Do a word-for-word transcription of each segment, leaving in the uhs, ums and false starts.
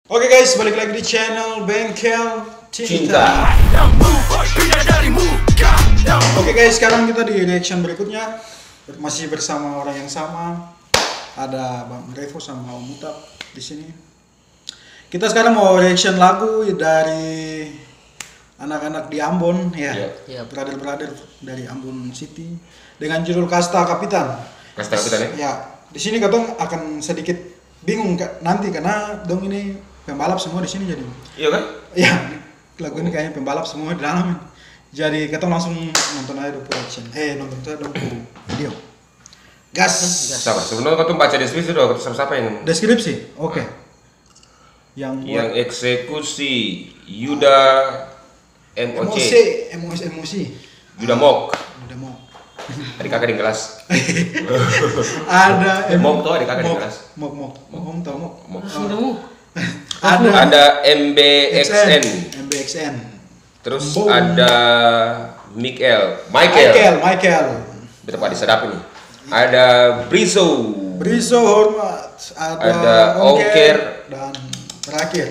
Oke guys, balik lagi di channel Bengkel Cinta. Cinta. Oke guys, sekarang kita di reaction berikutnya. Masih bersama orang yang sama. Ada Bang Revo sama Om Utap di sini. Kita sekarang mau reaction lagu dari anak-anak di Ambon, ya. Iya. Iya. Brother-brother dari Ambon City dengan judul Kasta Kapitan. Kasta Kapitan, ya? Ya. Di sini katong akan sedikit bingung, Kak, nanti karena dong ini pembalap semua di sini jadi. Iya, kan? Iya. Lagu ini kayaknya pembalap semua di dalam ini. Jadi katong langsung nonton aja dong pung reaction. Eh, nonton saja dong pung video. Gas. Sabar, sebelum katong baca deskripsi dulu, katong sapa-sapa yang... Deskripsi? Oke. Yang buat... Yang eksekusi Yuda M O C. M O C, M O C, M O C. Yuda Mok. Yuda Mok. Adik kakak di kelas. Ada M-, Mok tuh adik kakak di kelas. Mok, Mok. Mok, Om tau Mok? Mok. Sudah Mok. Ada M B X N. M B X N. Terus ada Michael. Michael. Michael, Michael. Beta padi sadap ini. Ada Brizo. Brizo, hormat. Ada Ongker. Ongker. Dan terakhir.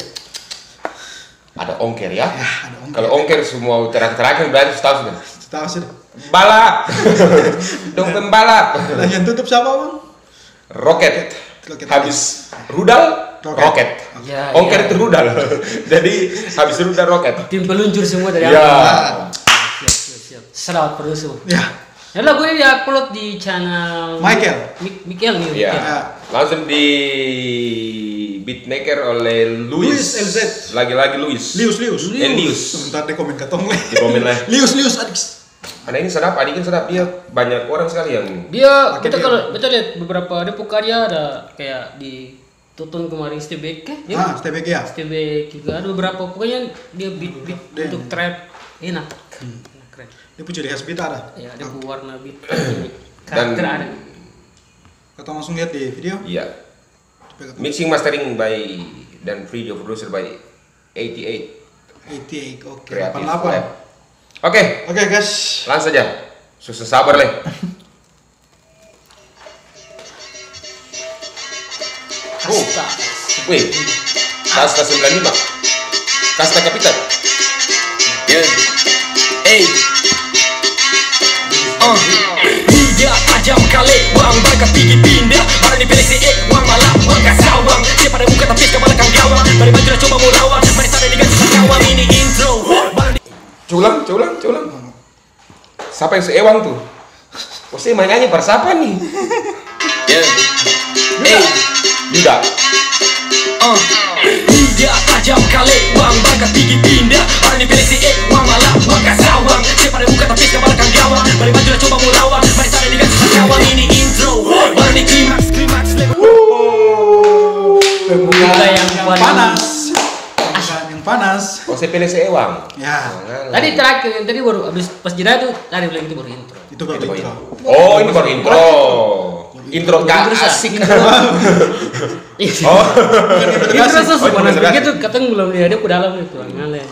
Ada Ongker, ya? Ya, ada Ongker. Kalau Ongker semua terakhir-terakhir berarti tahu sudah. Tahu sudah. Balap. Dong pembalap. Dan yang tutup siapa, Bang? Roket. Roket. Habis rudal, roket. Roket. Ya, Ongker itu rudal. Jadi, habis rudal, roket. Tim peluncur semua dari awal. Ya. Siap, siap, siap. Selamat produksi, Bang. Ya. Ya, lagu ini di-upload di channel Michael. Mik-, Michael nih, Michael. Ya. Langsung di beatmaker oleh Luis. Luis L Z. Lagi-lagi Luis. Lius, Lius. Eh, Lius. Sebentar deh, komen katong lagi. Di komen lagi. Lius, Lius, adik. Karna ini sadap, adik ini sadap, dia banyak orang skali yang... Dia, beta kalo, beta liat beberapa dia pung karya ada kaya di Toton kemarin, Stebeke, ya? Ah, Stebeke, ya. Stebeke juga ada beberapa, pokoknya dia beat, beat untuk trap enak. Enak, keren. Dia pung ciri khas beat ada. Ya, dia pung warna beat, karakter ada. Katong langsung liat di video. Iya. Mixing mastering by dan video producer by eighty-eight. Eighty-eight, oke. Creative Lab. Oke. Oke, guys. Langsung saja. Susah sabar, leh. Oh. Wih. Kasta sembilan lima. Kasta Kapitan. Yeah. Hey. Uh. Ninja tajam kale, wang baka pigi pinda. Barani pelese, eh, wang mala, wang kasawang. Dia pada muka tapi ka balakang gawang. Bari baju dah coba mo lawan. Mari sana diganti sakawan. Ini intro. Coba ulang, coba ulang, coba ulang. Sapa yang su ewang tu? Ose manyanyi par sapa ni? Yeah. Yuda. Yuda. Uh. Ninja tajam kale, wang baka pigi pinda. Barani pelese, eh, wang mala, wang kasawang. Dia pada muka tapi ka balakang gawang. Bari baju dah coba mo lawan. Mari sana diganti sakawan. Ini intro. Barani klimaks, klimaks, level. Pembukaan yang panas. Pembukaan yang panas. Ose pelese ewang. Ya. Tadi terakhir, yang tadi baru abis pas jeda tu, tadi bilang itu baru intro. Itu baru intro. Oh, ini baru intro. Intro gak asik. Oh. Intro susah panas begitu, katong belum lihat dia pung dalam itu, ngale.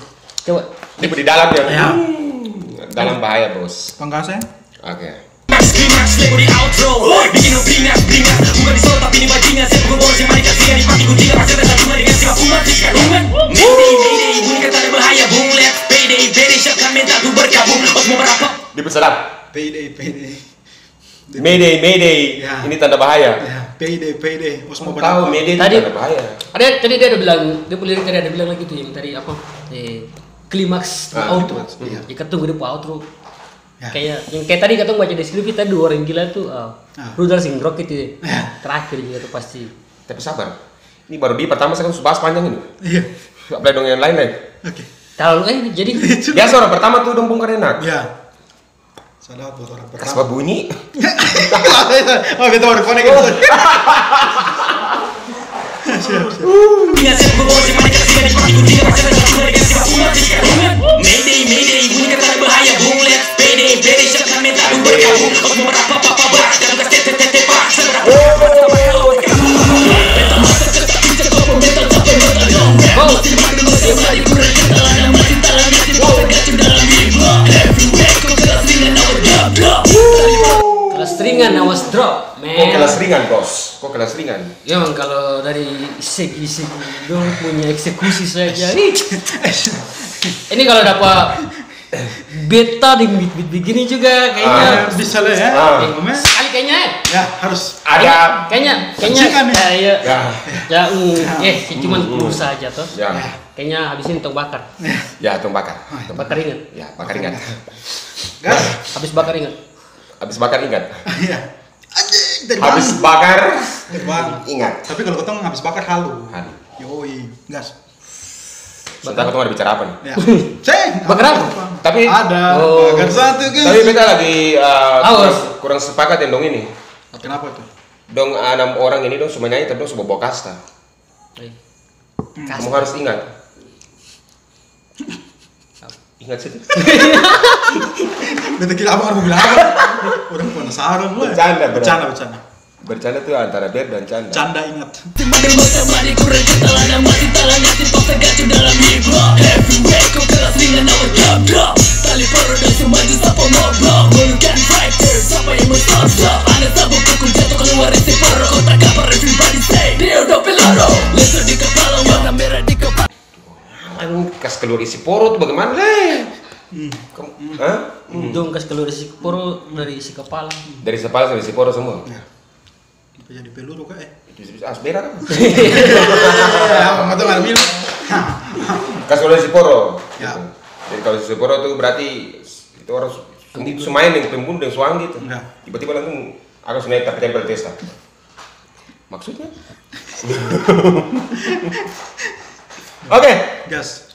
Coba. Dia pung di dalam ya? Ya. Hmm, dalam bahaya, Bos. Pangkasnya? Oke. Klimaks, klimaks, level di outro. Bikin lo bringas, bringas. Bukan di solo tapi ini bajingan. Saya bukan boros yang main kasih, yang dipake guntingan. Pasti ada satu dengan si Bakuman, si Karungan. Mayday, mayday, bunyi kata ada bahaya, boom, let's payday, payday, siapkan mental tuh bergabung. Bos mau berapa? Dia berserah. Payday, payday. Mayday, mayday. Ya. Ini tanda bahaya. Ya, payday, payday. Bos mau berapa? Tahu, mayday itu tanda bahaya. Ada, tadi dia ada bilang, dia pung lirik tadi ada bilang lagi tuh yang tadi apa? Eh, klimaks, outro. Klimaks, iya. Ya, katong tunggu dia pung outro. Ya. Kayak, yang kayak tadi katong baca deskripsi tadi, dua orang gila tuh, ah, rudal sing roket itu. Ya. Terakhir juga tuh pasti. Tapi sabar. Ini baru dia pertama, sekarang su bahas panjang ini. Iya. Nggak boleh dong yang lain, lain. Oke. Terlalu, eh, jadi biasa orang pertama tuh dong bongkar enak. Iya. Salah buat orang pertama. Kasih bunyi. Oh, beta baru connect itu. Siap, siap. Mayday, mayday, bunyi kata bahaya, boom, let's payday, payday, siapkan mental tuh bergabung. Bos mau berapa, apa, apa, bah, jangan kasih tete, tete, bah. Kelas ringan, awas drop, man. Kok kelas ringan, Bos? Kok kelas ringan? Ya, emang kalau dari Segi-segi dong punya eksekusi saja. Ih. Ini kalau dapa beta deng beat-beat begini juga kayaknya. Ah, bisa lah ya. Ah. Oke. Sekali kayaknya, eh. Ya, harus. Ada. Kayaknya, kayaknya, kayaknya, eh, iya. Ya. Ya, mm, eh, cuman pulsa aja toh. Ya. Kayaknya habis ini tong bakar. Ya, tong bakar. Tong bakar. Bakar ingat. Ya, bakar ingat. Gas. Habis bakar ingat. Habis bakar ingat. Iya. Anjing, terbang. Habis bakar, terbang. Ingat. Tapi kalau katong habis bakar halu. Halu. Yoi, gas. Sebentar, katong ada bicara apa nih? Ya. Ceng, bakar apa? Tapi ada. Oh. Bakar satu, guys. Tapi beta lagi, eh, kurang, kurang sepakat deng dong ini. Kenapa tuh? Dong enam orang ini dong su manyanyi, tapi dong su bawa kasta. Kamu harus ingat. Ingat saja. Beta kira abang ada mau bilang apa? Orang penasaran, weh. Bercanda, bro. Bercanda, bercanda. Bercanda tuh antara beb dan canda. Canda ingat. Anu kas keluar isi poro tu bagaimana, le? Hmm. Kam-, hah? Hmm. Dong kas keluar isi poro dari isi kepala. Dari kepala sampai isi poro semua? Ya. Jadi peluru ka, eh? Itu bisa, ah, beda kan? Ya, apa tuh nggak bilang? Kas keluar isi poro. Ya. Jadi kalau isi poro tuh berarti itu orang su-, su-, su main deng pembunuh deng suang gitu. Ya. Tiba-tiba langsung akang su naik tapi tempel testa. Maksudnya? Oke. Gas.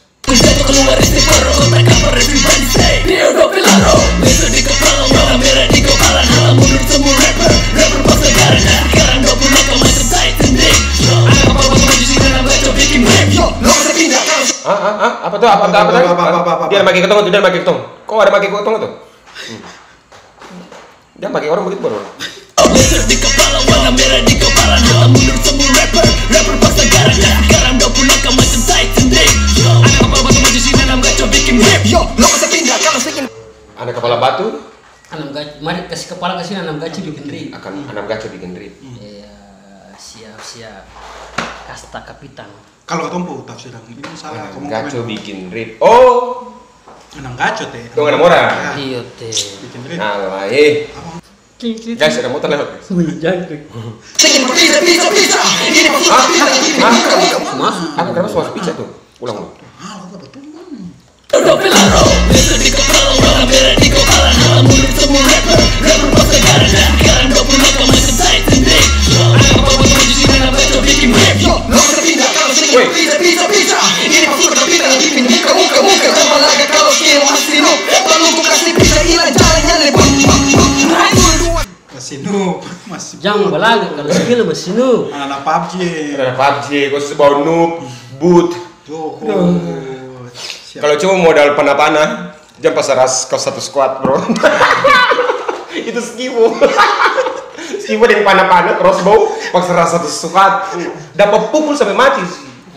Ah, ah, ah, apa tuh? Apa, apa, apa, apa, apa, apa, apa? Dia make ketong tuh, dia make ketong. Kok ada make ketong tuh? Hmm. Jang pake orang begitu baru orang. Laser di kepala, warna merah di kepala, nonton mundur semua rapper, rapper paksa garang, garang, garang, dong pulang ke macam tai sendiri. Anak kepala batu maju sini, enam gaco bikin rip. Yo, lo kasih pindah, kalau bikin. Anak kepala batu? Enam gaco, mari kasih kepala ke sini, enam gaco bikin rip. Akan enam gaco bikin rip. Iya, siap, siap. Kasta kapitan. Kalo katong pung tafsiran ini salah, katong komen. Gaco bikin rip. Oh. Enam gaco, te. Dong enam orang. Ya. Iyo, te. Bikin rip. Alah, eh. Apa? Guys, ada motor lewat, guys. Wih, jangkrik. Bikin pizza, pizza, pizza. Ini maksud pizza, ini bukan, bukan. Masuk. Apa, kenapa masuk pizza tuh? Ulang, ulang. Ah, apa tuh? Masih noob, masih. Jang balaga, kalo skill masih noob. Anak-anak PUBG. Anak-anak PUBG, kau susah bawa noob, boot. Tuh, aduh. Siap. Kalo cuma modal pana-pana, jang paksa ras kau satu squad, bro. Itu skill. Skill deng pana-pana, crossbow, paksa ras satu squad. Dapa pukul sampe mati.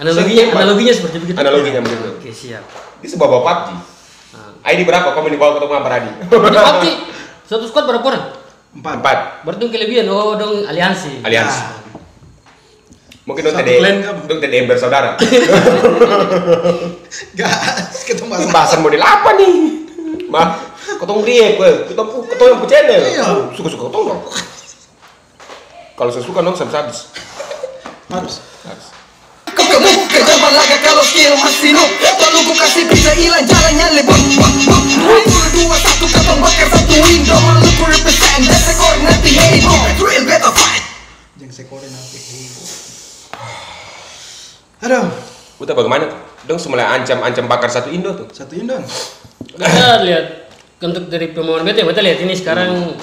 Analoginya, analoginya seperti begitu. Analoginya begitu. Oke, siap. Dia sebab bawa PUBG. Ah. I D berapa? Kau mending bawa ketemu apa, Radi? Di PUBG, satu squad berapa orang? Empat. Empat. Berarti dong kelebihan, oh, dong aliansi. Aliansi. Ya. Mungkin dong T D M, dong T D M bersaudara. Gas, ketemu. Ini bahasan model apa nih? Mah, katong react, weh. Katong pu-, katong yang pu channel. Iya. Suka-suka katong dong. Kalo su suka, nonton sampe abis. Harus. Harus. Kamu kerja balaga kalo skill masih noob. Lalu ku kasih pizza ilang jalannya lebar. Satu, dua, satu, katong bakar satu window. Lalu ku represent, that's a core nanti heboh. Real battle fight. Jang sekore nanti heboh. Aduh. Udah bagaimana tuh? Dong su mulai ancam-ancam bakar satu Indo tuh. Satu Indo. Kita lihat untuk dari pemahaman beta, beta lihat ini sekarang,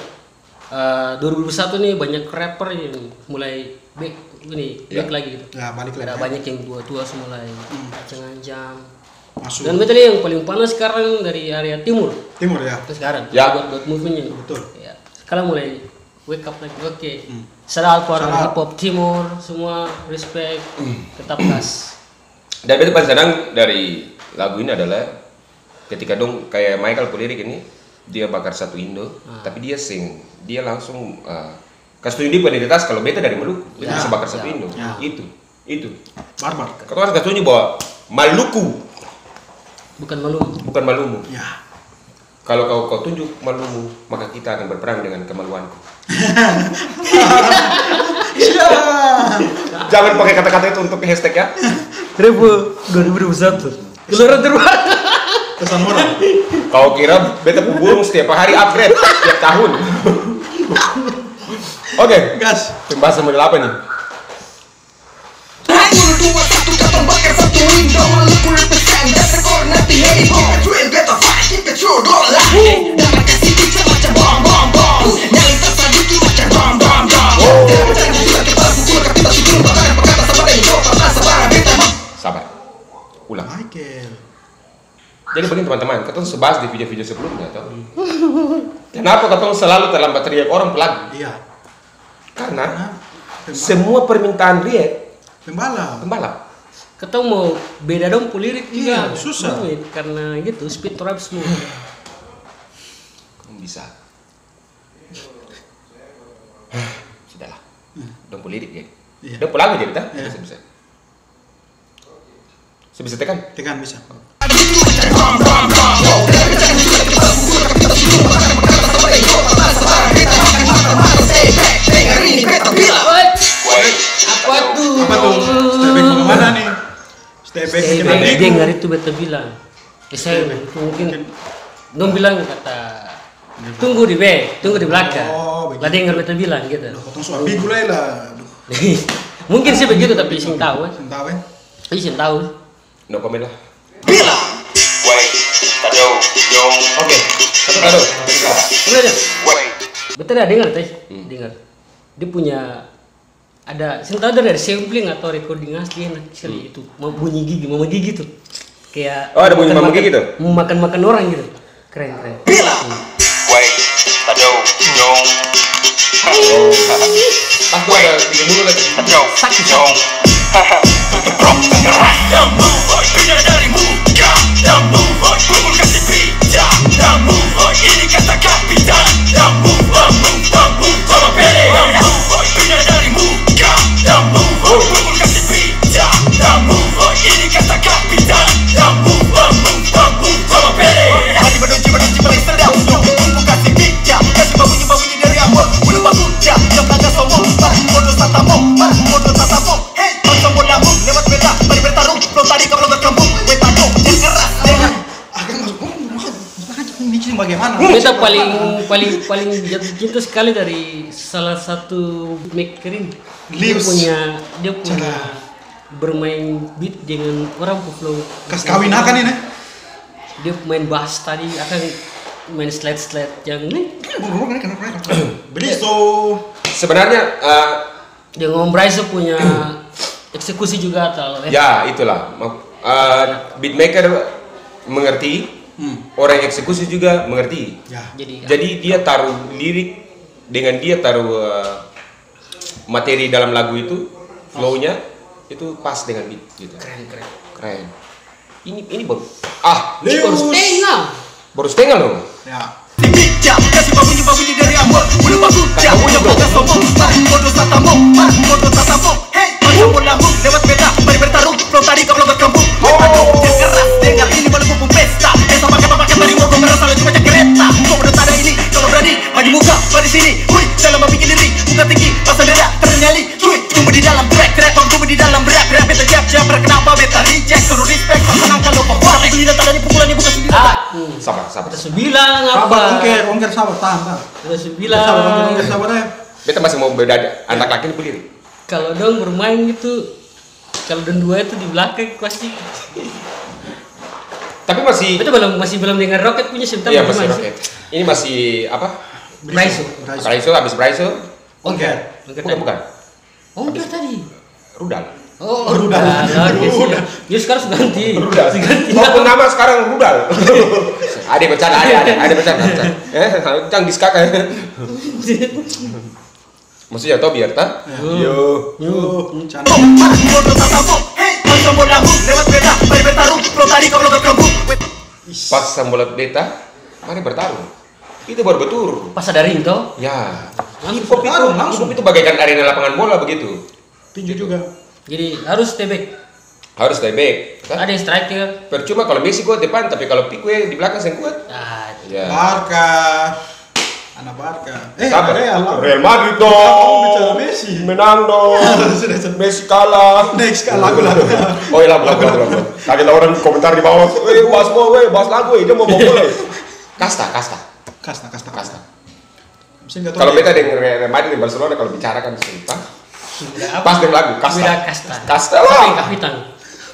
eh, dua ribu dua puluh satu nih banyak rapper yang mulai back ini, back lagi gitu. Ya, balik lagi. Ada banyak yang tua-tua su mulai ancang-ancang. Masuk. Dan beta lihat yang paling panas sekarang dari area timur. Timur, ya. Itu sekarang. Ya. Buat, buat movementnya. Betul. Ya. Sekarang mulai wake up lagi. Oke. Shout out for hip hop timur, semua respect. Tetap gas. Dan beta paling senang dari lagu ini adalah ketika dong, kayak Michael pu lirik ini, dia bakar satu Indo, tapi dia seng, dia langsung, eh, kas tunjuk dia pu identitas, kalo beta dari Maluku, beta bisa bakar satu Indo. Ya. Itu. Itu. Barbar. Katong harus kasi tunju bahwa Maluku bukan malumu. Bukan malumu. Ya. Kalo kau, kau tunju malumu, maka kita akan berperang dengan kemaluanku. Siap. Jangan pakai kata-kata itu untuk hashtag ya. Revo dua ribu dua puluh satu. Keluaran terbaru. Pesan moral. Kau kira beta pung burung setiap hari upgrade tiap tahun? Oke. Gas. Pembahasan model apa nih? Dua, satu, katong bakar satu window, lu kulit pesan, dasar koordinasi heboh. Drill, beta fight, kita curo dola. Damai kasih kita macam bom, bom, bom. Nyali tak sadiki macam bom, bom, bom. Tidak percaya juga kita pukul, kita sujud, bakar, bakar, sabar, heboh, sabar, sabar, beta. Sabar. Ulang. Michael. Jadi begini, teman-teman, katong su bahas di video-video sebelumnya, to. Kenapa katong selalu terlambat react orang pung lagu? Iya. Karena semua permintaan react pembalap. Pembalap. Katong mo beda dong pung lirik juga. Iya, susah. Rumit, karena gitu, speed drive semua. Katong bisa. Sudahlah. Dong pung lirik, ya. Iya. Dong pung lagu jadi, ta? Iya. Bisa, bisa. Su bisa tekan? Tekan bisa. Apa tuh? Apa tuh? Step back bagaimana nih? Step back. Step back. Dengar itu beta bilang. Eh, saya mungkin dong bilang kata, "Tunggu di be, tunggu di belakang." Oh, begitu. La dengar beta bilang gitu. Loh, katong su ambigu lai lah. Aduh. Mungkin sih begitu, tapi seng tau, eh. Seng tau, eh. Iya, seng tau. No comment lah. Bilang. Wait, tado, dong. Oke. Tado, tado. Udah, udah. Wait. Beta udah dengar, teh. Hmm. Dengar. Dia punya Ada, seng tau dari sampling atau recording asli enak sekali itu. Mau bunyi gigi, mama gigi tuh. Kayak Oh, ada bunyi mama gigi tuh? Mau makan-makan orang gitu. Keren, keren. Bilang. Wait, tado, dong. Pas gua ada bikin dulu lagi. Tado, dong. Bro, gerak. Pindah dari muka, pukul kasih pindah. Ini kata kapitan. Coba pele. Pindah dari muka. Pukul kasih pindah. Ini kata kapitan. Coba pele. Hati badonci, badonci, paling sedap. Pukul kasih pindah. Kasih babunyi, babunyi dari awal. Bulu baku, jam, jam kagak sombong. Bodoh satamong, bodoh satamong. Hey, bangsa bola lewat beta, mari bertarung. Flow tadi kalau berkembang, beta dong, yang keras, dengan Akang masuk, oh, rumah, rumah aja, ini cing bagaimana? Beta paling, paling, paling jatuh cinta sekali dari salah satu beatmaker ini. Dia Lius. Punya, dia punya Cara. Bermain beat dengan orang pung flow. Kas kawin akang ini. Dia main bass tadi, akang main slide-slide yang ini. Kan burung ini kenapa ya? Beli so. Sebenarnya, eh, Deng Om Braiso punya eksekusi juga atau, eh? Ya, itulah. Mak-, eh, beatmaker mengerti, orang eksekusi juga mengerti. Ya. Jadi, ya. Jadi dia taruh lirik dengan dia taruh, eh, materi dalam lagu itu, flow-nya itu pas dengan beat gitu. Keren, keren. Keren. Ini, ini baru, ah, ini baru setengah. Baru setengah loh. Ya. Bicara, kasih babunyi, babunyi dari awal. Bulu baku, ya, udah bagas sombong. Bodoh satamong, bodoh satamong. Hey, macam bola lewat beta, mari bertarung. Flow tadi kau lompat kampung. Aduh, yang keras, dengar ini baru pupung pesta. Desa pakai pakai tadi mau kau merasa lebih banyak kereta. Kau udah tak ada ini, kalau berani, maju muka, mari sini. Hui, dalam bikin diri, buka tinggi, pasang dada, ternyali. Cuy, tumbuh di dalam track, track, bang, tumbuh di dalam rap, rap, beta jab, jab, kenapa beta reject, suruh respect, kau senang kalau kau kuat, tapi giliran tak ada di pukulan ibu kasih bilang. Ah, sabar, sabar. Beta su bilang apa? Sabar, ongker, ongker, sabar, tahan, tahan. Beta su bilang. Sabar, ongker, ongker, sabar, eh. Beta masih mau beda anak laki ini berdiri. Kalau dong bermain gitu, kalau dong dua itu di belakang pasti. Tapi masih. Beta belum, masih belum dengar Roket punya sebentar. Iya, masih Roket. Ini masih apa? Braiso. Braiso, habis Braiso. Ongker. Ongker. Bukan, bukan. Ongker tadi. Rudal. Oh, Rudal. Rudal. Oke, siap. Ya, sekarang sudah ganti. Rudal. Sudah ganti. Mau pun nama sekarang Rudal. Ada bercanda, ada, ada, ada bercanda, bercanda. Eh, jangan diskak, eh. Maksudnya, tau biar ta? Ya. Yo. Yo, bercanda. Pas sambolat beta, mari bertarung. Itu baru betul. Pas ada ring, toh? Ya. Langsung hip hop itu, langsung. Hip hop itu bagaikan arena lapangan bola begitu. Tinju juga. Jadi harus stay back. Harus stay back, kan? Ada yang striker. Percuma kalau Messi kuat depan, tapi kalau Pique di belakang seng kuat. Ah, iya. Barca. Ana Barca. Eh, Real. Real Madrid dong. Bicara Messi. Menang dong. Sudah, sudah. Messi kalah. Next, kalah, lagu, lagu. Oh iya, lagu, lagu, lagu, lagu. Kaget orang komentar di bawah. "Weh, bahas bola, weh, bahas lagu, eh. Dia mau bawa bola, weh." Kasta, kasta. Kasta, kasta. Kasta. Kalau beta deng Re-, Real Madrid deng Barcelona, kalau bicara kan sumpah. Pas deng lagu, kasta. Kasta lah.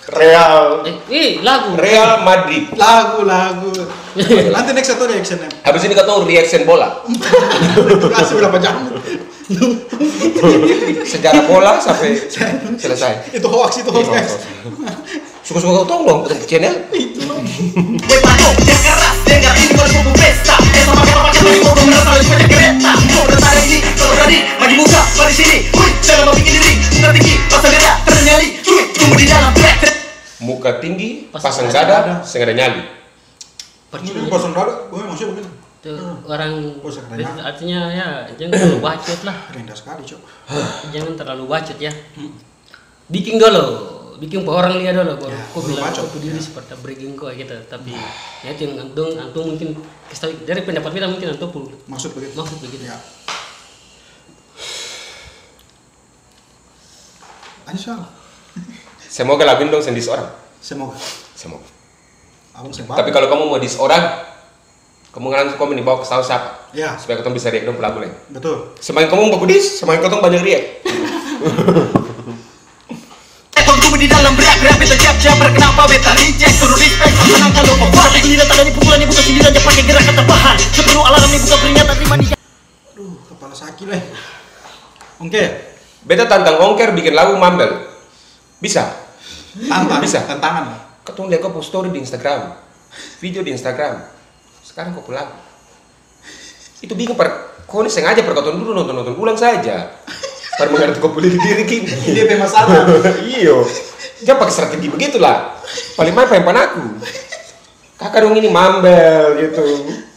Real. Eh, eh, lagu. Real Madrid. Lagu, lagu. Nanti next satu reaction ya. Habis ini katong reaction bola. Durasi berapa jam? Sejarah bola sampai selesai. Itu hoax, itu hoax, guys. Suka-suka katong dong, katong channel. Itu lagi. Dengar ini baru pesta. Pesta pakai-pakai, baru merasa lebih banyak kereta. Mau bertahan ini, kalau tadi, maju muka, mari sini. Hui, jangan mau bikin diri, muka tinggi, pasang dada, ternyali. Cuy, tumbuh di dalam, trek, trek. Muka tinggi, pasang dada, seng ada nyali. Percuma. Ini pasang dada, gue maksudnya begini. Tuh, orang, artinya ya, jangan terlalu bacot lah. Rendah sekali, Cok. Jangan terlalu bacot ya. Biking dolo, biking pa orang lia dolo, baru ko bilang ko pung diri seperti breaking ko gitu. Tapi ya itu yang antum, antum mungkin kasih tahu dari pendapat beta, mungkin antum pung maksud begitu. Maksud begitu. Ya. Ayo, Sal. Semoga lagu ini dong seng diss orang. Semoga. Semoga. Abang seng apa. Tapi kalau kamu mau diss orang, kamu langsung komen di bawah, kasih tau siapa. Ya. Supaya katong bisa react dong pung lagu lain. Betul. Semakin kamu baku diss, semakin katong banyak react. Ekor kubu di dalam rap, rap beta cap, cap, kenapa beta reject? Suruh respect, tenang kalau kau kuat. Aku tidak tadi pukulan ibu kasih bilang, dia pakai gerakan tambahan. Sebelum alarm ibu kau peringatan, terima dia. Aduh, kepala sakit, eh. Ongker. Beta tantang Ongker bikin lagu Mambel. Bisa? Tantang, bisa. Tantangan. Katong lia ko pung story di Instagram, video di Instagram. Sekarang ko pung lagu. Itu biking par, ko ni sengaja par katong dulu nonton-nonton ulang saja. Par mengerti ko pung lirik-lirik ini. Dia pe masalah. Iyo. Jang pake strategi begitulah. Paling main payang panaku. Kaka dong ini Mambel gitu.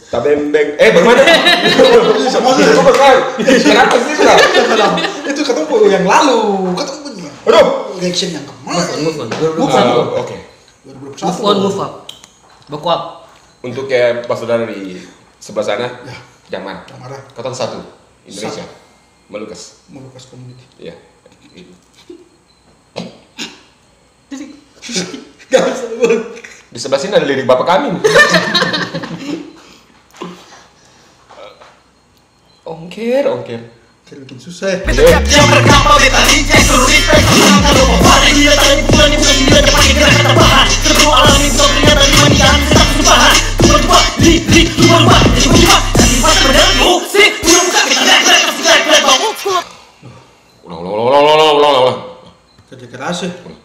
Tabembeng. Eh, bagaimana? Itu maksudnya. Itu bukan. Kenapa sih, Bang? Itu katong pung yang lalu. Katong punya. Aduh. Reaction yang kemarin. Move on, move on. Move on. Ah, oke. Dua ribu dua puluh satu. Move on, move up. Baku up. Untuk, eh, basudara di sebelah sana, ya, jangan marah. Jangan marah. Katong satu. Indonesia. Satu. Melukas. Melukas community. Iya. Gak bisa, Bang. Di sebelah sini ada lirik bapak kami. Ongker, ongker. Ongker bikin susah, ya. Beta siap, siap, rekam, beta reject, suruh respect, tenang, kalau mau party, dia tak ada pukulan, dia bukan sembilan, dia pakai gerakan tambahan. Sebelum alarm itu terlihat dari mana, jangan minta kesumpahan. Coba, coba, di, di, coba, coba, coba, coba. Tapi pas benar, oh, sih, udah buka, beta rap, rap, kasih rap, rap, bang. Ulang, ulang, ulang. Kerja keras, ya. Ulang.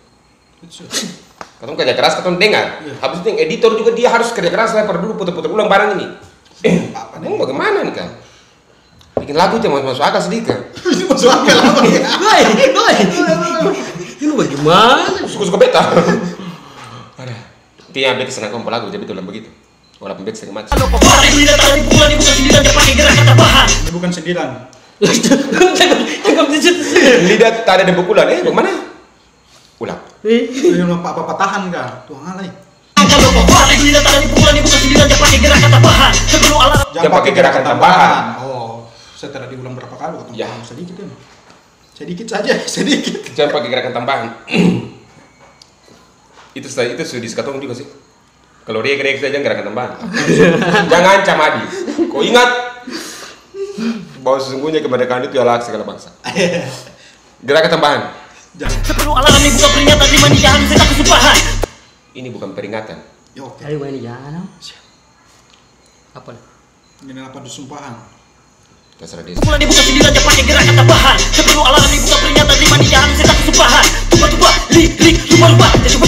Katong kerja keras, katong dengar. Iya. Habis itu yang editor juga dia harus kerja keras, lah, par dulu putar-putar ulang barang ini. Eh, apa nih? Bagaimana nih, Kang? Bikin lagu itu masuk, masuk akal sedikit. Itu masuk akal apa ya? Woi, woi. Ini bagaimana? Suka-suka beta. Ada. Intinya beta senang kong lagu, jadi bilang begitu. Walaupun beta sering mati. Kalau pokoknya beta tadi pukulan, dia bukan sembilan, dia pakai gerakan tambahan. Dia bukan sembilan. Tangkap di situ. Lidah tak ada di pukulan. Eh, bagaimana? Ulang. Ih. Ini apa, apa patahan kah? Tuang alai. Kalau pokoknya beta tadi pukulan, dia bukan sembilan, dia pakai gerakan tambahan. Sebelum alarm. Jang pakai gerakan tambahan. Oh, setelah diulang berapa kali, katong ulang sedikit, ya. Sedikit saja, sedikit. Jang pakai gerakan tambahan. Itu sa-, itu su diss katong juga sih. Kalau react, react saja, jang gerakan tambahan. Jang ancam Adi. Ko ingat bahwa sesungguhnya kemerdekaan itu adalah hak segala bangsa. Gerakan tambahan. Jang. Sebelum alarm ini buka peringatan, terima nih, jangan minta kesumpahan. Ini bukan peringatan. Ya, oke. Ayo, ini jangan, no. Siap. Apa nih? Ini apa, sumpahan? Terserah dia. Pukulan dibuka sembilan, dia pakai gerakan tambahan. Sebelum alarm dibuka peringatan, lima di jalan, setan kesumpahan. Tupa-tupa, li, li, lupa-lupa, jangan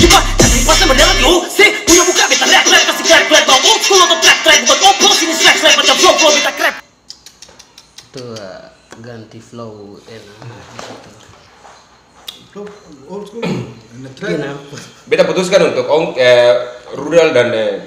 lupa sama dalam, yo, se, punya buka, beta rap, rap, kasih clap, clap, bau, old school atau track, track, bukan oplos, ini slack, slack, macam flow, flow, beta crap. Itu, eh, ganti flow, enak. Flow, old school, and the track. Iya, nah. Beta putuskan untuk ong-, eh, Rudal dan, eh,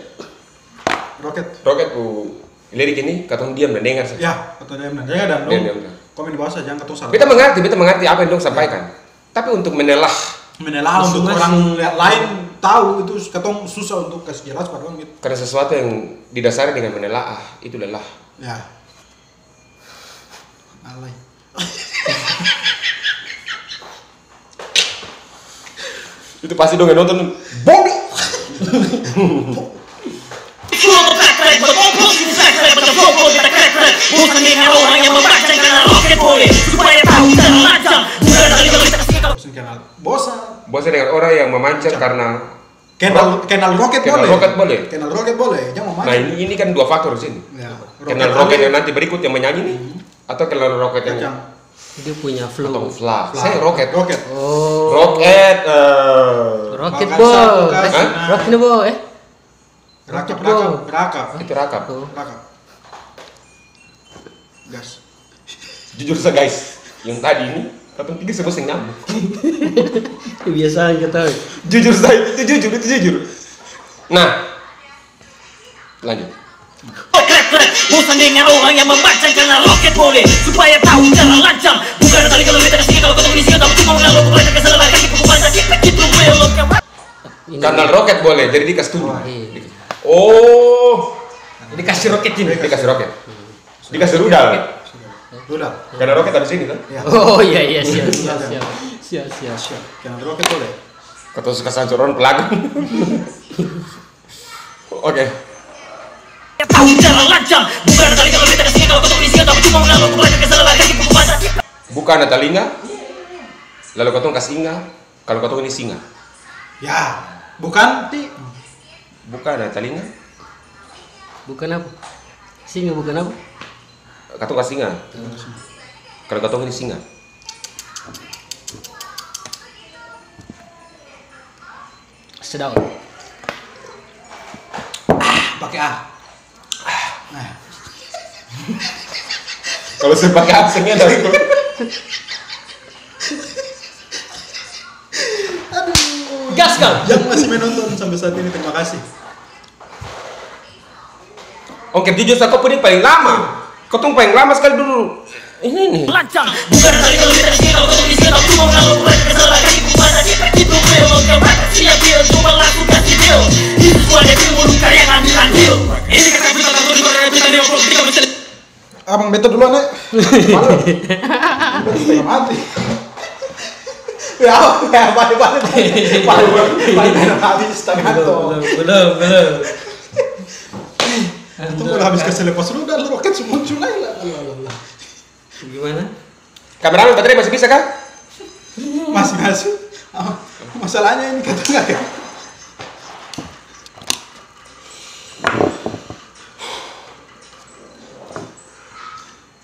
Roket. Roket pu lirik ini, katong diam dan dengar saja. Ya, katong diam dan dengar dan dong komen di bawah saja, jang katong salah. Beta mengerti, beta mengerti apa yang dong sampaikan. Ya. Tapi untuk menelaah. Menelaah untuk orang lain tahu itu katong susah untuk kasih jelas pa dong gitu. Karena sesuatu yang didasari dengan menelaah, itu lelah. Ya. Alay. Itu pasti dong yang nonton, bodoh. Bosan kenal. Bosan. Bosan dengan orang yang memancar karena Kenal, kenal roket boleh. Kenal roket boleh. Kenal roket boleh, jang mau. Nah, ini, ini kan dua faktor di sini. Ya, kenal roket yang nanti berikut yang menyanyi nih, atau kenal roket yang dia punya flow. Saya roket. Roket. Oh. Roket, eh. Roket ball. Hah? Roket ball, eh? Rakap, rakap, rakap. Itu rakap. Oh. Rakap. Gas. Jujur sa, guys, yang tadi ini, katong tiga semua seng nyambung. Kebiasaan kita. Jujur sa, itu jujur, itu jujur. Nah, lanjut. Bosan dengan orang yang membaca karena roket boleh supaya tahu cara lancang. Bukan tali kalau kita kasih kalau ketemu di sini, tapi cuma mengalir bukan kesalahan kaki buku baca kita gitu gue lo. Ini. Karena roket boleh, jadi dia kasih turun. Oh. Jadi kasih roket ini. Dia kasih roket. Dikasih rudal. Rudal. Karena roket habis ini, kan? Iya. Oh, iya, iya, siap, siap, siap. Siap, siap. Siap. Karena roket boleh. Kata suka sancoran pelagu. Oke. Tahu cara lancang, bukan ada tali kalau kita kasih kalau ketemu di sini, tapi cuma mengalir bukan kesalahan kaki buku baca. Bukan ada talinga, lalu katong kas inga. Kalo katong ini singa. Ya, bukan ti. Bukan ada talinga. Bukan apa? Singa bukan apa? Katong ka singa. Kalo katong ini singa. Sedap. Ah, pake A. Nah. Kalo seng pake absen, ya, dari itu. Aduh. Gas, Kang. Yang masih menonton sampai saat ini, terima kasih. Oke, jujur sa, ko pung ini paling lama. Kotong paling lama skali dulu. Ini nih. Lancang. Bukan tadi kalau kita di sini, kalau ketemu di sini, tapi cuma kalau bukan kesalahan kaki, bukan tadi pergi tuh, gue mau coba kasih ya, deal, coba langsung kasih deal. Itu semua dia punya mulut kayak ngambil andil. Ini kata kita tahu di mana kita dia mau kita bisa. Abang beta duluan, eh. Malu. Beta setengah mati. Ya, ya, balik, balik, balik. Balik, balik, balik, habis, tangan tuh. Belum, belum, belum. Itu udah habis kasih lepas rudal, roket su muncul lai lah. Alah, alah, alah. Gimana? Kameramen, baterai masih bisa kah? Masih, masih. Ah, masalahnya ini katanya.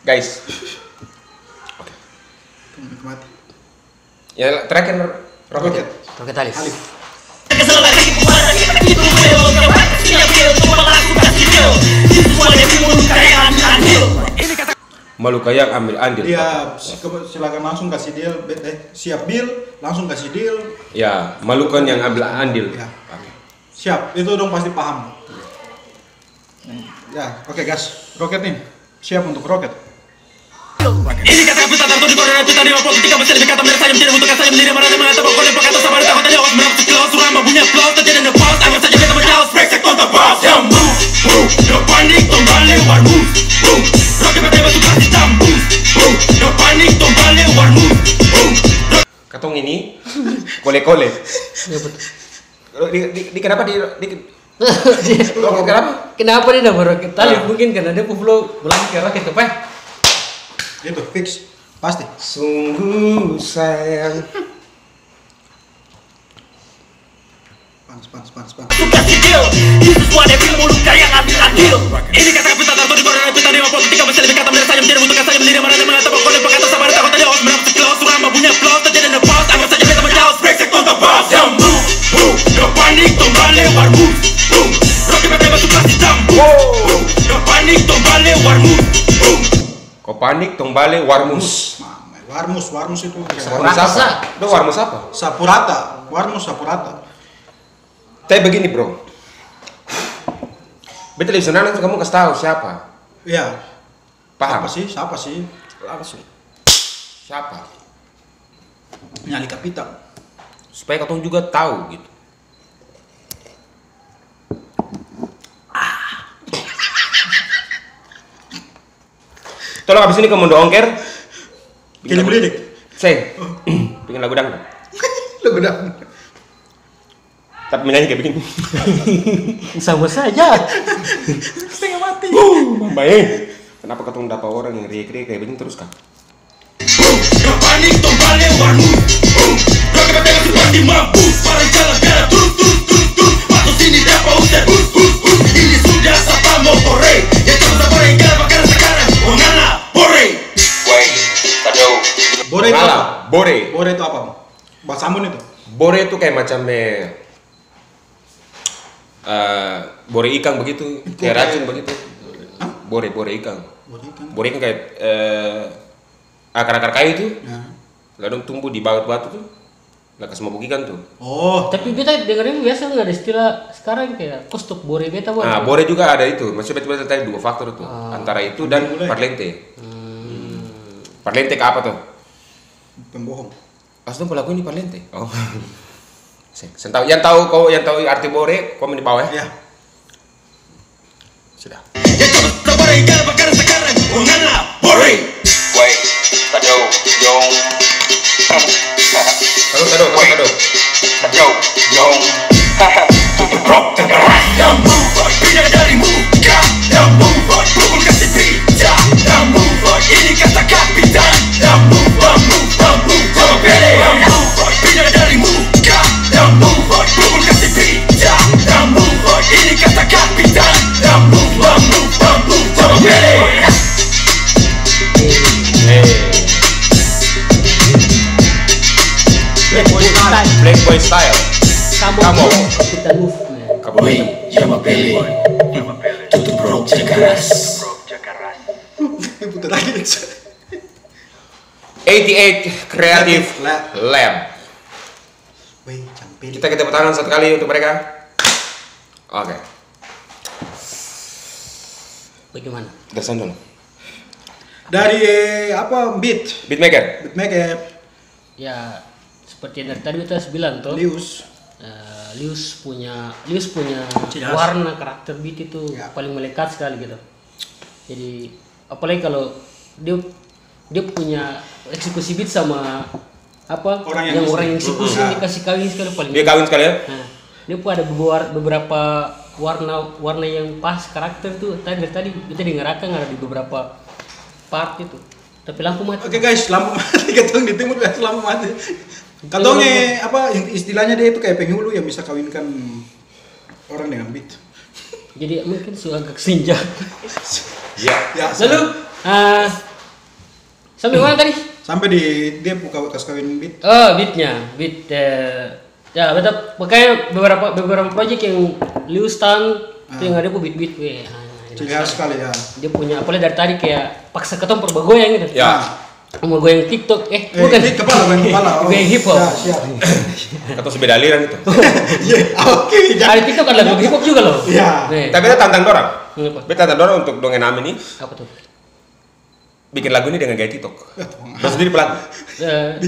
Guys. Oke. Nikmati. Ya, terakhir, roket. Roket. Roket alis. Alis. Malukayang ambil andil. Iya, si-, silakan langsung kasih deal, bet-, eh, siap deal, langsung kasih deal. Ya, Malukan yang ambil andil. Ya. Oke. Siap, itu dong pasti paham. Ya, oke, gas. Roket nih. Siap untuk roket. Ini kata aku tak tahu di korea kita di opor ketika masih lebih kata mereka sayang tidak untuk kasih menjadi mana mana tak boleh pakai atas sama tak ada awas menang sekilas surang babunya plus tak jadi ada plus anggap saja kita menjawas break sektor tak pas yang move, move, no panic, don't bale, war move, move, roket pakai batu plastik campus, move, no panic, don't bale, war move, move. Katong ini kole-kole. Iya, betul. Di, di, di, kenapa di, di, kenapa? Kenapa dia nama roket tali? Ah. Mungkin karena dia pung flow pulang ke roket ke pai. Itu fix, pasti. Sungguh sayang. Panas, panas, panas, panas. Kasih deal. Ini sesuai dia punya mulut kayak ngambil andil. Ini kata aku tak tahu di korea kita di opor ketika masih lebih kata mereka sayang tidak untuk kasih menjadi mana mana tak boleh pakai atas sama tak ada awas menang sekilas surang babunya plus tak jadi ada plus anggap saja kita menjawas break sektor tak pas yang move, move, no panic, don't bale, war move, move, rocket pakai batu plastik campur, move, no panic, don't bale, war move, move. Ko panik, tong bale, warmus. Warmus, warmus itu. Warmus apa? Itu warmus apa? Sapurata, warmus sapurata. Tapi begini, bro. Beta lebih senang nanti kamu kasih tahu siapa. Iya. Paham? Siapa sih? Siapa sih? Langsung. Siapa? Nyali kapitang. Supaya katong juga tau gitu. Tolong abis ini kalo mo ongker, bikin lagu. Keliling. Seng. Oh. Bikin lagu dangdut. Lagu dangdut. Tapi menyanyi kayak begini. Sama saja. Setengah mati. Uh, mama, eh. Kenapa katong dapa orang yang riak-riak kayak begini terus, Kak? Yang panik tong bale warung. Roke batega seperti mampus. Barang jalan biara turun, turun, turun, turun. Masuk sini dapa usir. Hus, hus, hus. Ini sudah sapa mo hore. Yang coba sabar yang jalan bakar sekarang. Wangala, hore. Woi, aduh. Bore itu apa? Bore. Bore itu apa? Bahasa Ambon itu? Bore itu kayak macam, eh, eh, bore ikang begitu, kayak racun begitu. Hah? Bore, bore ikang. Bore ikang. Bore ikang kayak, eh, akar-akar kayu itu. Ya. Lalu tumbuh di batu-batu tuh. Lah kas mabuk ikang tuh. Oh. Tapi beta dengar ini biasa nggak ada istilah sekarang kayak kostok bore beta, bore. Nah, bore juga ada itu. Maksudnya beta bilang tadi dua faktor tuh. Ah. Antara itu dan parlente. Hmm. Parlente ke apa tuh? Pembohong. Pas dong pelaku ini parlente. Oh. Seng, seng tau. Yang tau, kau yang tau arti bore, komen di bawah ya. Ya. Sudah. Ya, coba sabar, ikan bakar sekarang. Wangala, bore. Woi, tadau, yong. Tadau, tadau, tadau, tadau. Tadau, yong. Tutup rok, cakar. Yang move, pindah dari muka. Yang move, pukul kasih pijak. Yang move, ini kata kapitan. Yang move, yang move, yang move, coba pele. Yang move, pindah dari muka. Yang move, pukul kasih pijak. Yang move, ini kata kapitan. Yang move, yang move, yang move, coba pele. Hey. Black boy style. Black boy style. Come on. Come on. Kita move, man. Come on. Weh, coba pele. Tutup rok, cakar. Putar lagi. Eighty-eight Creative Lab. Lab. Weh, campur. Kita, kita tepuk tangan satu kali untuk mereka. Oke. Bagaimana? Dari sana dulu. Dari, eh, apa, beat. Beatmaker. Beatmaker. Ya, seperti yang dari tadi beta su bilang, toh. Lius. Eh, Lius punya, Lius punya warna karakter beat itu paling melekat sekali, gitu. Jadi, apalagi kalo dia, dia punya eksekusi beat sama apa, orang yang eksekusi, dia kasih kawin sekali paling. Dia kawin sekali, ya? Nah, dia pun ada beberapa, beberapa warna, warna yang pas karakter tuh. Tadi, dari tadi beta dengar akang ada di beberapa part itu. Tapi lampu mati. Oke, guys, lampu mati. Katong di timur, guys, lampu mati. Katong, eh, apa, istilahnya dia itu kayak penghulu yang bisa kawinkan orang dengan beat. Jadi, mungkin su agak senja. Ya. Ya, lalu, ah, sampai mana tadi? Sampai di dia buka kas kawin beat. Oh, beatnya, beat, eh, ya, beta, makanya beberapa, beberapa project yang Lius tang, itu yang ada beat-beat, weh, ah, ciri khas sekali, ya. Dia punya, apalagi dari tadi kayak paksa katong par bagoyang gitu. Ya. Mau goyang TikTok, eh, bukan. Ini kepala, goyang kepala. Oh. Goyang hip hop. Ya, siap. Katong su beda aliran itu. Iya, oke. Ada TikTok, ada lagu hip hop juga loh. Iya. Tapi beta tantang dorang. Kenapa? Beta tantang dorang untuk dong enam ini. Apa tuh? Bikin lagu ini dengan gaya TikTok. Dong sendiri pelaku.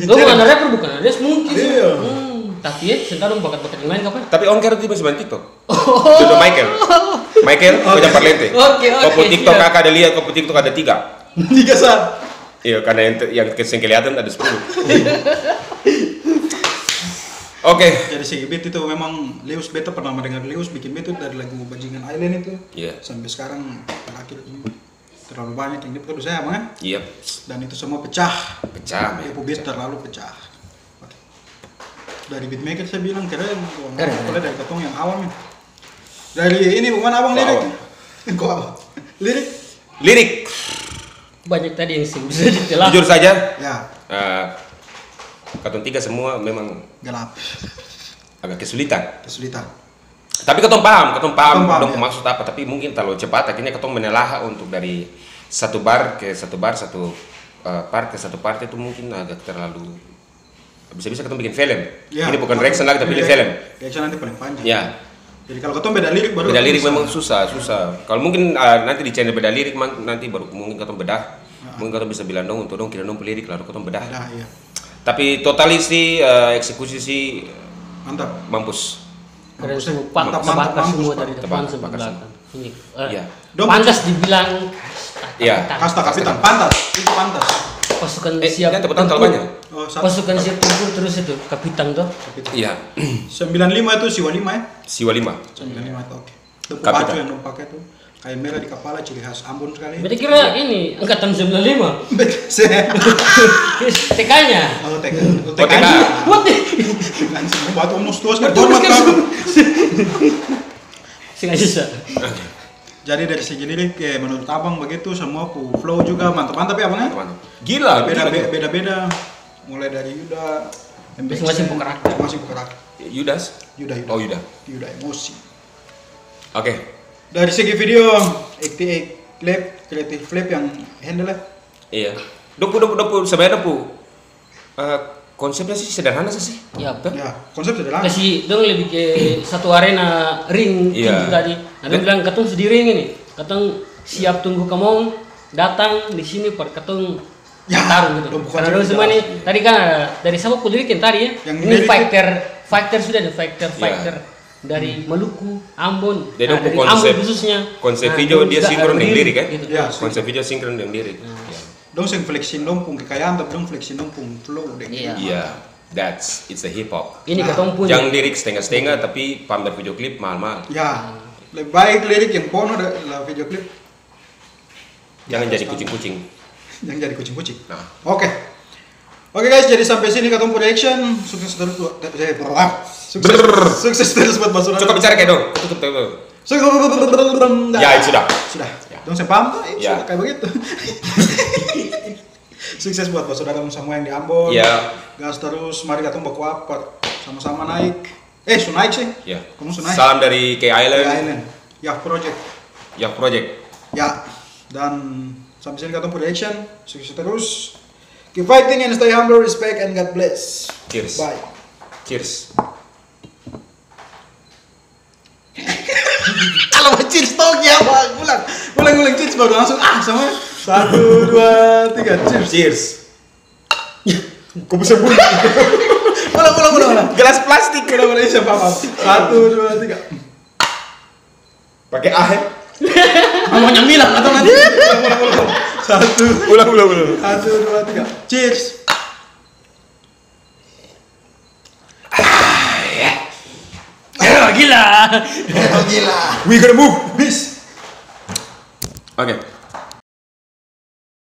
Dong bukan rapper, bukan, dia mungkin. Iya. Hmm, tapi ya, sentara dong bakat-bakat yang lain apa? Tapi ongker itu masih main TikTok. Sudah Michael. Michael, kau jangan parlente. Oke, oke. Kau pung TikTok, siap. Kakak ada lihat, kau pung TikTok ada tiga. Tiga, sa. Iya, karena yang, yang seng kelihatan ada sepuluh. Oke. Jadi si beat itu memang Lius, beta pernah mendengar Lius bikin beat itu dari lagu Bajingan Island itu. Iya. Sampai sekarang terakhir ini terlalu banyak yang dia produksi ya, Bang, ya? Iya. Dan itu semua pecah. Pecah, men. Dia pung beat terlalu pecah. Oke. Dari beatmaker saya bilang keren, keren, apalagi dari katong yang awam ini. Dari ini bukan abang lirik. Kok abang? Lirik? Lirik. Banyak tadi yang sih bisa ditelah. Jujur saja, ya. Eh, katong tiga semua memang gelap. Agak kesulitan. Kesulitan. Tapi katong paham, katong paham dong pung maksud apa, tapi mungkin terlalu cepat, akhirnya katong menelaah untuk dari satu bar ke satu bar, satu, eh, part ke satu part itu mungkin agak terlalu, bisa-bisa katong bikin film. Ya, ini bukan reaction lagi, tapi ini film. Reaction nanti paling panjang. Ya. Jadi kalau katong beda lirik baru beda lirik susah. Memang susah, susah. Kalau mungkin, eh, nanti di channel beda lirik, man-, nanti baru mungkin katong bedah. Mungkin katong bisa bilang dong untuk dong kirim dong pung lirik lalu katong bedah. Bedah, iya. Tapi totalis sih, eh, eksekusi sih Mantap. Mampus. Keren semua, pak, mantap, mantap, terbakar mampus, semua pak. Dari depan sampai belakang. Ini, eh, iya. Dong pantas dibilang kasta kapitan. Iya. Kasta kapitan, pantas. Itu pantas. Pasukan siap tempur. Eh, jangan tepuk tangan kalau banyak. Oh, satu. Pasukan siap tempur terus itu, kapitan tuh. Kapitan. Iya. Sembilan lima itu Siwa lima, ya? Siwa lima. Sembilan lima itu, oke. Itu baju yang dong pake tuh. Kayu merah di kapala, ciri khas Ambon skali. Beta kira ini, angkatan sembilan lima. Beta se- T K-nya. Oh, T K. Oh, T K. What the? Batu mus tuas kan. Sengaja, sa. Jadi dari segi lirik, eh, menurut abang begitu, semua pu flow juga mantap-mantap ya, Bang, ya? Mantap. Gila, beda-beda. Mulai dari Yuda, M B C, masing-masing pu karakter. Masing-masing pu karakter. Yudas? Yuda, Yuda. Oh, Yuda. Yuda emosi. Oke. Dari segi video, X T X Lab, Creative Lab yang handle ya? Iya. Dong pu, dong pu, dong pu, sebenarnya dong pu, eh, konsepnya sih sederhana sih. Iya. Toh? Ya, konsep sederhana. Kasi dong lebih ke satu arena ring tinju tadi. Nah, dong bilang, "Katong su di ring ini. Katong siap tunggu kamong datang di sini par katong tarung," gitu. Karena dong semua ini, tadi kan ada dari siapa pu lirik yang tadi ya? Ini fighter, fighter sudah ada fighter, fighter. Dari Maluku, Ambon. Jadi dong pung konsep, konsep video dia sinkron deng lirik, kan? Konsep video sinkron deng lirik. Dong seng flexing dong pung kekayaan, tapi dong flexing dong pung flow deng lirik. Iya, that's, it's a hip hop. Ini katong punya. Jang lirik stenga-stenga, tapi pamer video klip mahal-mahal. Ya, lebih baik lirik yang pono da-, lah video klip. Jangan jadi kucing-kucing. Jangan jadi kucing-kucing. Nah. Oke. Oke, guys, jadi sampai sini katong pu reaction. Sukses terus buat, eh, sukses, sukses terus buat Basudara. Cukup bicara kayak dong. Tutup, tutup. Sukses. Ya, itu sudah. Sudah. Ya. Dong seng paham tuh, eh, sudah kayak begitu. Sukses buat Basudara dong semua yang di Ambon. Ya. Gas terus, mari katong baku apa? Sama-sama naik. Eh, su naik sih. Ya. Kamu su naik. Salam dari K Island. K Island. Yak Project. Yak Project. Ya, dan sampai sini katong pu reaction. Sukses terus. Keep fighting and stay humble. Respect and God bless. Cheers. Bye. Cheers. Kalau mau cheers, tau ya, Bang. Ulang. Ulang, ulang, cheers, baru langsung, ah, sama. Satu, dua, tiga, cheers. Cheers. Kok bisa bunyi? Ulang, ulang, ulang, ulang. Gelas plastik. Ulang, ulang, iya, paham, paham. Satu, dua, tiga. Pakai ah, ya? Maunya bilang atau nanti? Ulang, ulang, ulang, ulang. Satu. Ulang, ulang, ulang. Satu, dua, tiga. Cheers. Ah, ya. Ya, gila. Ya, gila. We gonna move. Peace. Oke.